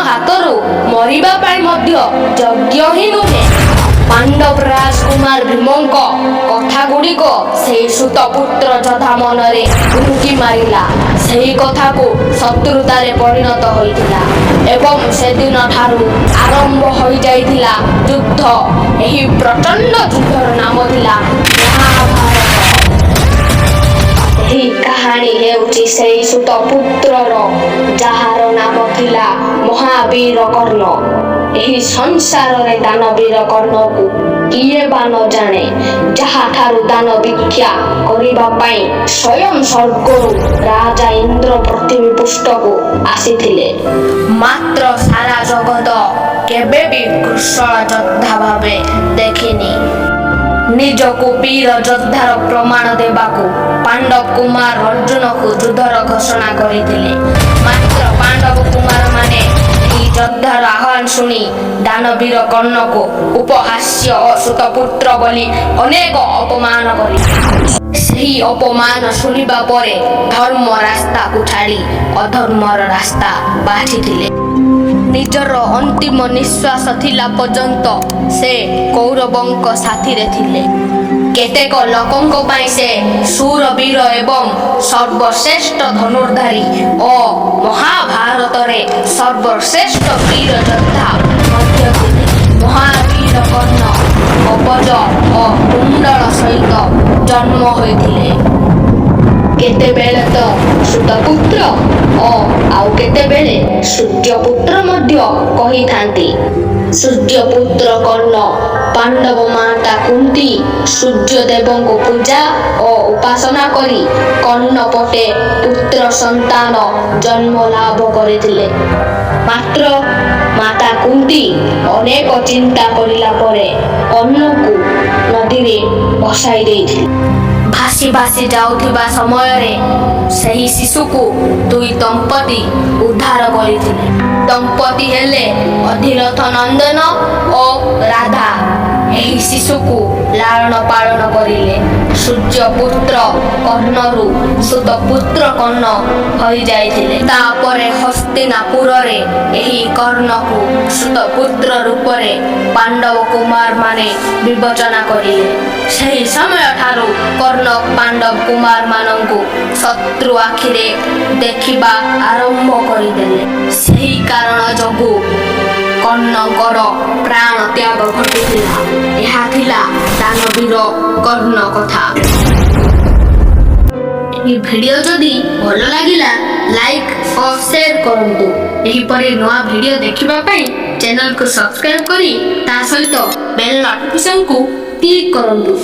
ହାତରୁ ମରିବା ପାଇଁ ମଧ୍ୟ ଯୋଗ୍ୟ ହିଁ ନୁହେଁ। ପାଣ୍ଡବ ରାଜକୁମାର ଭୀମଙ୍କ କଥା ଗୁଡ଼ିକ ସେହି ସୁତପୁତ୍ର ଯୋଦ୍ଧା ମନରେ ଉଙ୍କି ମାରିଲା। ସେହି କଥାକୁ ଶତ୍ରୁତାରେ ପରିଣତ ହୋଇଥିଲା ଏବଂ ସେଦିନ ଠାରୁ ଆରମ୍ଭ ହୋଇଯାଇଥିଲା ଯୁଦ୍ଧ। ଏହି ପ୍ରଚଣ୍ଡ ଯୁଦ୍ଧର ନାମ ଥିଲା ମହାଭାରତ। ଏହି କାହାଣୀ ହେଉଛି ସେହି ସୁତପୁତ୍ରର, ଯାହାର ନାମ ଥିଲା ମହାବୀର କର୍ଣ୍ଣ। ଏହି ସଂସାରରେ ଦାନବୀର କର୍ଣ୍ଣକୁ କିଏ ବା ନ ଜାଣେ, ଯାହାଠାରୁ ଦାନ ଭିକ୍ଷା କରିବା ପାଇଁ ସ୍ୱୟଂ ସ୍ୱର୍ଗରୁ ରାଜା ଇନ୍ଦ୍ର ପୃଥିବୀ ପୃଷ୍ଠକୁ ଆସିଥିଲେ। ମାତ୍ର ସାରା ଜଗତ କେବେ ବି କୁଶଳ ଯୋଦ୍ଧା ଭାବେ ଦେଖିନି। ନିଜକୁ ବୀର ଯୋଦ୍ଧାର ପ୍ରମାଣ ଦେବାକୁ ପାଣ୍ଡବ କୁମାର ଅର୍ଜୁନକୁ ଯୁଦ୍ଧର ଘୋଷଣା କରିଥିଲେ। ମାତ୍ର ପାଣ୍ଡବ କୁମାରମାନେ ଏହି ଯୋଦ୍ଧାର ଆହ୍ୱାନ ଶୁଣି ଦାନବୀର କର୍ଣ୍ଣକୁ ଉପହାସ୍ୟ ଓ ସୁତପୁତ୍ର ବୋଲି ଅନେକ ଅପମାନ କରିଥିଲେ। ସେହି ଅପମାନ ଶୁଣିବା ପରେ ଧର୍ମ ରାସ୍ତାକୁ ଛାଡ଼ି ଅଧର୍ମର ରାସ୍ତା ବାଛିଥିଲେ। ନିଜର ଅନ୍ତିମ ନିଶ୍ୱାସ ଥିଲା ପର୍ଯ୍ୟନ୍ତ ସେ କୌରବଙ୍କ ସାଥିରେ ଥିଲେ। କେତେକ ଲୋକଙ୍କ ପାଇଁ ସେ ଶୂରବୀର ଏବଂ ସର୍ବଶ୍ରେଷ୍ଠ ଧନୁର୍ଧାରୀ ଓ ମହାଭାରତରେ ସର୍ବଶ୍ରେଷ୍ଠ ବୀର ଯୋଦ୍ଧା ମଧ୍ୟ ଥିଲେ। ମହାବୀର କର୍ଣ୍ଣ କବଚ ଓ କୁଣ୍ଡଳ ସହିତ ଜନ୍ମ ହୋଇଥିଲେ। କେତେବେଳେ ତ ସୁତପୁତ୍ର ଓ ଆଉ କେତେବେଳେ ସୂର୍ଯ୍ୟପୁତ୍ର ମଧ୍ୟ କହିଥାନ୍ତି। ସୂର୍ଯ୍ୟପୁତ୍ର କର୍ଣ୍ଣ ପାଣ୍ଡବ ମାତା କୁନ୍ତି ସୂର୍ଯ୍ୟଦେବଙ୍କୁ ପୂଜା ଓ ଉପାସନା କରି କର୍ଣ୍ଣ ପଟେ ପୁତ୍ର ସନ୍ତାନ ଜନ୍ମ ଲାଭ କରିଥିଲେ। ମାତ୍ର ମାତା କୁନ୍ତି ଅନେକ ଚିନ୍ତା କରିଲା ପରେ କର୍ଣ୍ଣକୁ ନଦୀରେ ଭସାଇ ଦେଇଥିଲେ। ଭାସି ଭାସି ଯାଉଥିବା ସମୟରେ ସେହି ଶିଶୁକୁ ଦୁଇ ଦମ୍ପତି ଉଦ୍ଧାର କରିଥିଲେ। ଦମ୍ପତି ହେଲେ ଅଧିରଥ ନନ୍ଦନ ଓ ରାଧା। ଏହି ଶିଶୁକୁ ଲାଳନ ପାଳନ କରିଲେ। ସୂର୍ଯ୍ୟପୁତ୍ର କର୍ଣ୍ଣରୁ ସୁତପୁତ୍ର କର୍ଣ୍ଣ ହୋଇଯାଇଥିଲେ। ତାପରେ ହସ୍ତିନାପୁରରେ ଏହି କର୍ଣ୍ଣକୁ ସୁତପୁତ୍ର ରୂପରେ ପାଣ୍ଡବ କୁମାର ମାନେ ବିବେଚନା କରିଲେ। ସେହି ସମୟଠାରୁ କର୍ଣ୍ଣ ପାଣ୍ଡବ କୁମାର ମାନଙ୍କୁ ଶତ୍ରୁ ଆଖିରେ ଦେଖିବା ଆରମ୍ଭ କରିଦେଲେ। ସେହି କାରଣ ଯୋଗୁଁ କର୍ଣ୍ଣଙ୍କର ପ୍ରାଣ ତ୍ୟାଗ ଘଟିଥିଲା। ଏହା ଥିଲା ଦାନବୀର କର୍ଣ୍ଣ କଥା। ଏହି ଭିଡ଼ିଓ ଯଦି ଭଲ ଲାଗିଲା, ଲାଇକ୍ ଓ ସେୟାର କରନ୍ତୁ। ଏହିପରି ନୂଆ ଭିଡ଼ିଓ ଦେଖିବା ପାଇଁ ଚ୍ୟାନେଲକୁ ସବସ୍କ୍ରାଇବ୍ କରି ତା ସହିତ ବେଲ୍ ନୋଟିଫିକେସନକୁ କ୍ଲିକ୍ କରନ୍ତୁ।